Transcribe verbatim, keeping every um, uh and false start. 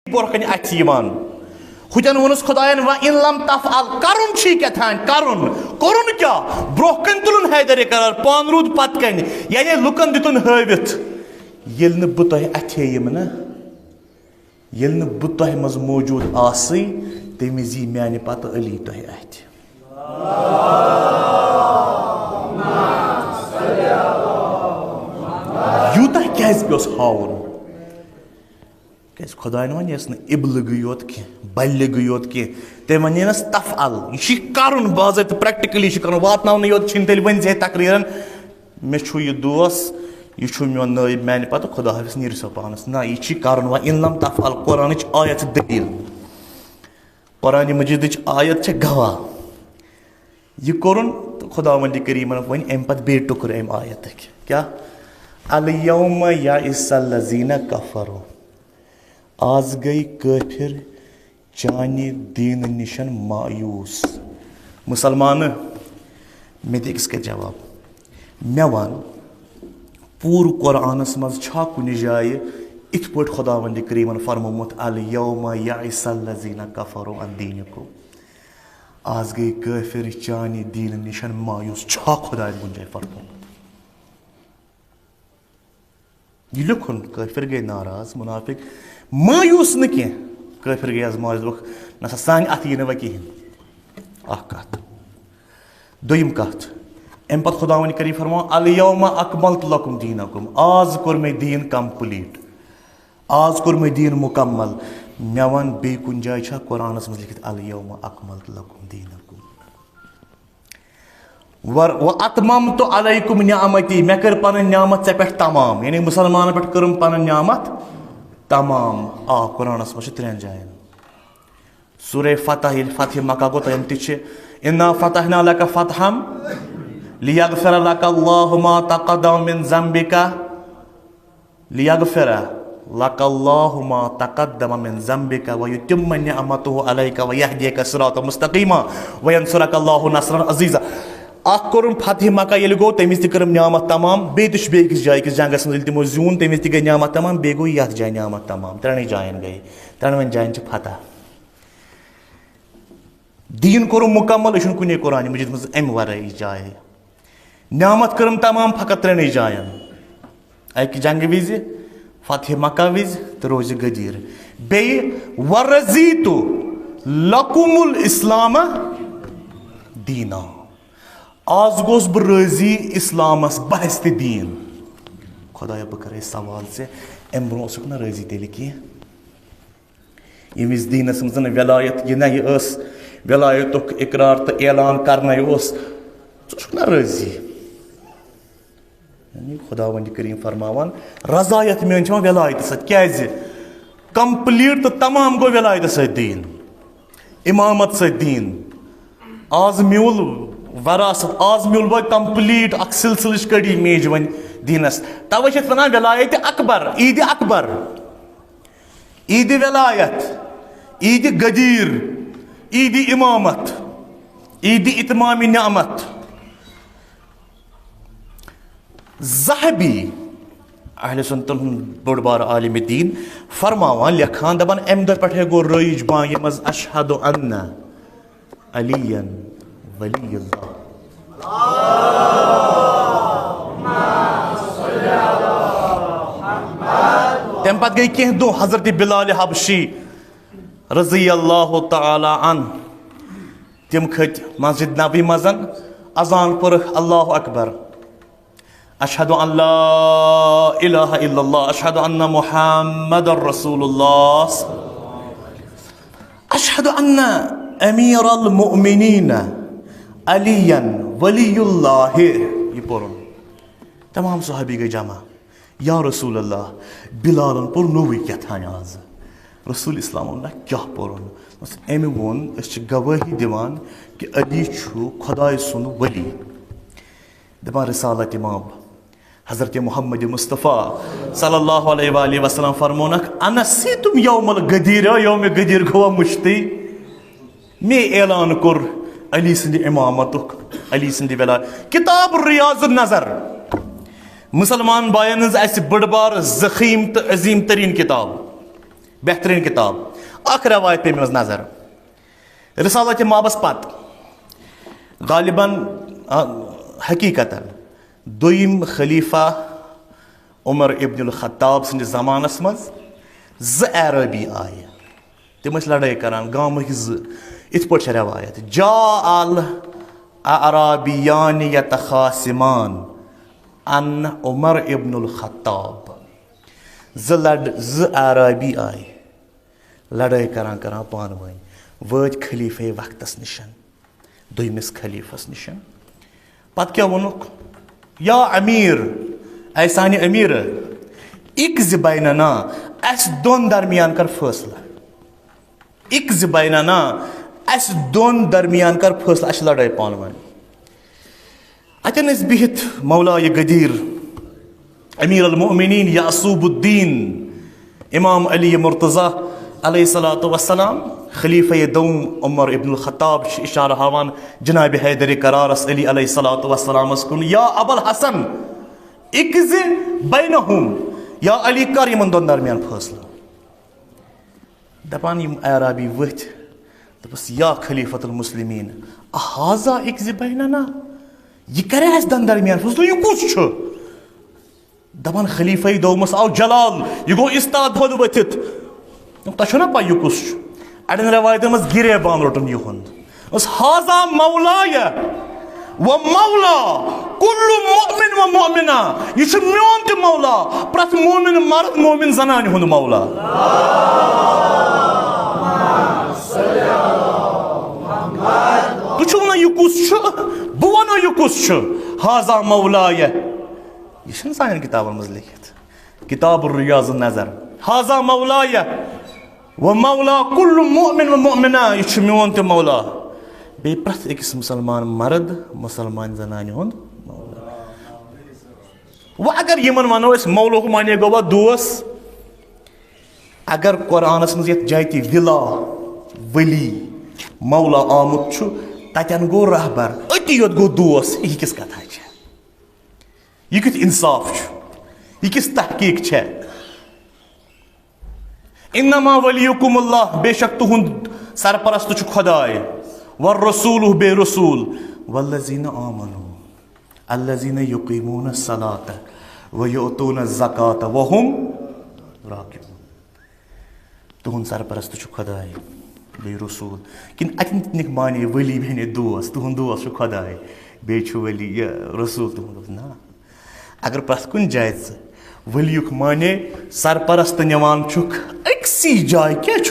برونٛہہ کنہِ اَتھِ یِوان۔ ہُتٮ۪ن ووٚنُس خۄدایَن، "وَإِن لَمْ تَفْعَلْ"، کَرُن چھُے کیٛاہ تام، کَرُن۔ کوٚرُن کیٛاہ؟ برونٛہہ کنہِ تُلُن حیدر قرار، پانہٕ روٗد پتہٕ کنہِ۔ یعنی لُکن دِتُن ہٲوِتھ، ییٚلہِ نہٕ بہٕ تۄہہِ اَتھِ یِمہٕ نا، ییٚلہِ نہٕ بہٕ تۄہہِ منٛز موجوٗد آسٕے، تَمہِ وِزِ یی میانہِ پتہٕ علی تۄہہِ اَتھِ۔ یوٗتاہ کیٛازِ پیوٚس ہاوُن؟ کیٛازِ خۄدایَن وَنیَس نہٕ ابلغٕے یوت کینٛہہ، بلغٕے یوت کینٛہہ، تٔمۍ وَنیَس تفعل۔ یہِ چھُ کَرُن، باضٲبطہٕ practically چھُ کَرُن۔ واتناونہٕ یوت چھِنہٕ تیٚلہِ ؤنۍ زِ ہے تقریٖرَن، مےٚ چھُ یہِ دوس، یہِ چھُ میون نٲیِب میانہِ پَتہٕ، خۄدا حافظ، نیٖرِو سا پانَس۔ نہ، یہِ چھُ کَرُن۔ وَ ان لم تفعل، قرآنٕچ آیت چھِ دٔلیٖل، قرآنِ مجیدٕچ آیت چھِ گواہ۔ یہِ کوٚرُن تہٕ خۄداوندِ کریٖمن ؤنۍ اَمہِ پتہٕ بیٚیہِ ٹُکرٕ اَمہِ آیتٕکۍ۔ کیٛاہ؟ الیوم یئس الذین کفروا، آز گٔے کٲفِر چانہِ دیٖنہٕ نِشن مایوٗس۔ مُسلمانہٕ، مےٚ دِ أکِس کتھِ جواب۔ مےٚ وَن، پوٗرٕ قرآنس منٛز چھا کُنہِ جایہِ اِتھ پٲٹھۍ خۄداوندِ کریٖمن فرمومُت، الیوم یئس الذین کفروا عن دینکم؟ آز گٔے کٲفِر چانہِ دیٖنہٕ نِشن مایوٗس۔ چھا خۄدایَن کُنہِ جایہِ فرمومُت؟ یہِ لیکھُن، کٲفِر گٔے ناراض، مُنافِق مایوٗس نہٕ کینٛہہ۔ کٲفِر گٔے آز مایوٗس، دوٚپُکھ، "نہ سا، سانہِ اَتھٕ یی نہٕ وۄنۍ کِہیٖنۍ۔" اَکھ کَتھ۔ دوٚیِم کَتھ، اَمہِ پَتہٕ خۄداوندِ کریٖم فرماوان، الیوم اکملت لکم دینکم، آز کوٚر مےٚ دیٖن complete۔ آز کوٚر مےٚ دیٖن مُکمل۔ مےٚ وَن، بیٚیہِ کُنہِ جایہِ چھا قرآنَس منٛز لیٚکھِتھ، الیوم اکملت لکم دینکم؟ ور-، و اتممت علیکم نعمتی، مےٚ کٔر پنٕنۍ نعمت ژےٚ پٮ۪ٹھ تمام، یعنی مُسلمانن پٮ۪ٹھ کٔرٕم پنٕنۍ نعمت تمام۔ آ، قرآنس منٛز چھِ ترٛٮ۪ن جاین۔ سورہ فتح، ییٚلہِ فتح مکہ گوٚو، تَتٮ۪ن تہِ چھِ، انا فتحنا لک فتحا لیغفر لک اللہ ما تقدم من ذنبک، لیغفر لک اللہ ما تقدم من ذنبک ویتم نعمتہ علیک ویہدیک صراطا مستقیما وینصرک اللہ نصرا عزیزا۔ اکھ کوٚرُن فتح مکہ، ییٚلہِ گوٚو، تَمہِ وِزِ تہِ کٔرٕم نعمت تمام۔ بیٚیہِ تہِ چھُ بیٚیہِ أکِس جایہِ، أکِس جنگس منٛز ییٚلہِ تِمو زیوٗن، تَمہِ وِزِ تہِ گٔے نعمت تمام، بیٚیہِ گوٚو یَتھ جایہِ نعمت تمام۔ ترٛٮ۪نٕے جاین گٔے، ترٛٮ۪نوَے جاین چھِ فتح۔ دیٖن کوٚرُم مُکمل، یہِ چھُنہٕ کُنے قرآنِ مجیدس منٛز اَمہِ ورٲے جایہِ۔ نعمت کٔرٕم تمام فقط ترٛٮ۪نٕے جاین۔ اَکہِ جنگہِ وِزِ، فتح مکہ وِزِ تہٕ روزِ غدیٖر۔ بیٚیہِ، ورضیت لکم الاسلام دینا۔ آز گوس بہٕ رٲضی اسلامس بحیثیت دیٖن۔ خۄدایا، بہٕ کرے سوال ژےٚ، اَمہِ برونٛہہ اوسُکھ نہ رٲضی تیٚلہِ کینٛہہ؟ ییٚمہِ وِزِ دیٖنَس منٛز نہٕ وِلایت، یہِ نہ یہِ ٲس وِلایتُک اقرار تہٕ اعلان کرنَے اوس، ژٕ چھُکھ نہ رٲضی؟ یعنی خۄداوندِ کریٖم فرماوان، رضایت میٲنۍ چھِ یِوان وِلایتہٕ سۭتۍ۔ کیٛازِ؟ Complete تہٕ تمام گوٚو وِلایتہٕ سۭتۍ دیٖن، اِمامت سۭتۍ دیٖن۔ آز میوٗل وراثت، آز میوٗل وۄنۍ complete اکھ سلسلٕچ کٔڑی میج وۄنۍ دیٖنَس۔ تَوَے چھِ اَتھ وَنان وِلایتِ اکبر، عیٖدِ اکبر۔ عیٖدِ ولایت، عیٖدِ غدیٖر، عیٖدِ اِمامت، عیٖدِ اِتمامِ نعمت۔ ذہبی، اہل سنتن ہُنٛد بوٚڑ بار عالمِ دیٖن، فرماوان، لیکھان، دَپان، اَمہِ دۄہ پٮ۪ٹھَے گوٚو رٲیِج بانگہِ منٛز، اشہد ان علیا ولی اللہ۔ تَمہِ پتہٕ گٔے کینٛہہ دۄہ، حضرت بلال حبشی رضی اللہ تعالیٰ عنہ، تِم کھٔتۍ مسجد نبوی منٛز، اذان پٔرٕکھ، اللہ اکبر، اشہد ان لا الہ الا اللہ، اشہد ان محمد رسول اللہ، اشہد ان امیر المؤمنین علی ولی اللہ۔ یہِ پوٚرُن۔ تمام صحابی گٔے جمع۔ یا رسول اللہ، بلالن پوٚر نوٚوُے کیٛاہ تام آز۔ رسول اسلام ووٚن، نہ، کیٛاہ پوٚرُن؟ دوٚپمَس، أمۍ ووٚن، أسۍ چھِ گوٲہی دِوان کہِ علی چھُ خۄداے سُنٛد ولی۔ دَپان، رسالت امام حضرت محمد مصطفیٰ صلی اللہ علیہ وآلہ وسلم فرمونکھ، انسیتم یوم الغدیر، یوم غدیر گوٚوا مٔشتٕے؟ مے اعلان کوٚر علی سٕنٛدِ امامتُک، علی سٕنٛدِ ولا-، کتاب ریاض النظر، مسلمان باین ہٕنٛز اسہِ بٔڑ بار ضخیم تہٕ عظیم ترین کتاب۔ بہترین کتاب۔ اکھ روایت پیٚیہِ مےٚ منٛز نظر۔ رسالت مابس پتہٕ غالباً، آ، حقیقتاً دوٚیِم خلیفہ عمر ابن الخطاب سٕنٛدِس زمانس منٛز زٕ اعرابی آیہِ۔ تِم ٲسۍ لڑٲے کران، گامٕکۍ زٕ۔ یِتھ پٲٹھۍ چھےٚ روایت، جاء الاعرابیان یتخاصمان عن عمر ابن الخطاب۔ زٕ لڑ-، زٕ اعرابی آیہِ لڑٲے کران کران پانہٕ ؤنۍ، وٲتۍ خلیفہ وقتس نِشن، دوٚیمِس خلیفس نِشن۔ پتہٕ کیٛاہ ووٚنُکھ؟ یا امیر، اے سانہِ امیر، اقض بیننا، اسہِ دۄن درمیان کر فٲصلہٕ۔ اقض بیننا، اسہِ دۄن درمیان کر فٲصلہٕ، اسہِ چھِ لڑٲے پانہٕ ؤنۍ۔ اتٮ۪ن ٲسۍ بِہِتھ مولا یہِ غدیر، امیر المؤمنین یعصوب الدین، امام علی مرتضی علیہ الصلوۃ والسلام، خلیفہ دوم عمر ابن الخطاب چھِ اشارٕ ہاوان جناب حیدر قرارس علی علیہ الصلوۃ والسلامس کُن، یا ابا الحسن اقض بینہم، یا علی کر یِمن دۄن درمیان فٲصلہٕ۔ دپان یِم اعرابی ؤتھۍ، دوٚپُس، یا خلیفۃ المسلمین، اہذا اقض بیننا، یہِ کرِ اسہِ دۄن درمیان فٲصلہٕ، یہِ کُس چھُ؟ دپان خلیفہ دومس آو جلال، یہِ گوٚو استاد ہُنٛد ؤتھِتھ۔ تۄہہِ چھو نا پَے یہِ کُس چھُ؟ اَڑٮ۪ن رٮ۪وایتن منٛز گِریبان روٚٹُن یِہُنٛد۔ دوٚپُس، ہذا مولایا و مولا کل مؤمن و مؤمنہ، یہِ چھُ میون تہِ مولا، پرٛٮ۪تھ مومن مرد مومن زنانہِ ہُنٛد مولا۔ تُہۍ چھِو ونان یہِ کُس چھُ؟ بہٕ وَنو یہِ کُس چھُ۔ ہذا مولایا، یہِ چھُنہٕ سانٮ۪ن کِتابن منٛز لیکھِتھ۔ کتاب الریاض النظر، ہذا مولایا و مولا کل مؤمن و مؤمنہ، یہِ چھُ میون تہِ مولا، بیٚیہِ پرٛٮ۪تھ أکِس مُسلمان مرد، مُسلمان زنانہِ ہُنٛد مولا۔ وۄنۍ اگر یِمن ونو أسۍ مولہُک معنی گوٚوا دوس، اگر قرآنس منٛز یتھ جایہِ تہِ ولا، ولی، مولا آمُت چھُ، تتٮ۪ن گوٚو رہبر، أتی یوت گوٚو دوس، یہِ کِژھ کتھا چھےٚ؟ یہِ کیُتھ انصاف چھُ؟ یہِ کِژھ تحقیق چھےٚ؟ انما ولیکم اللہ، بے شک تُہُنٛد سرپرست چھُ خداے، والرسول، بے رسول، والذین آمنوا، الذین یقیمون الصلاۃ و یؤتون الزکاۃ وهم راکعون۔ تُہُنٛد سرپرست چھُ خداے، بیٚیہِ رسول۔ کِنہٕ اَتٮ۪ن تہِ نِکھ معنی ولی بیٚنہِ دوس، تُہُنٛد دوس چھُ خداے، بیٚیہِ چھُ ولی یہِ رسول تُہُنٛد دوس؟ نہ۔ اگر پرٛٮ۪تھ کُنہِ جایہِ ژٕ ولیُک معنی سرپرست نِوان چھُکھ، أکسٕے جایہِ کیٛاہ چھُ؟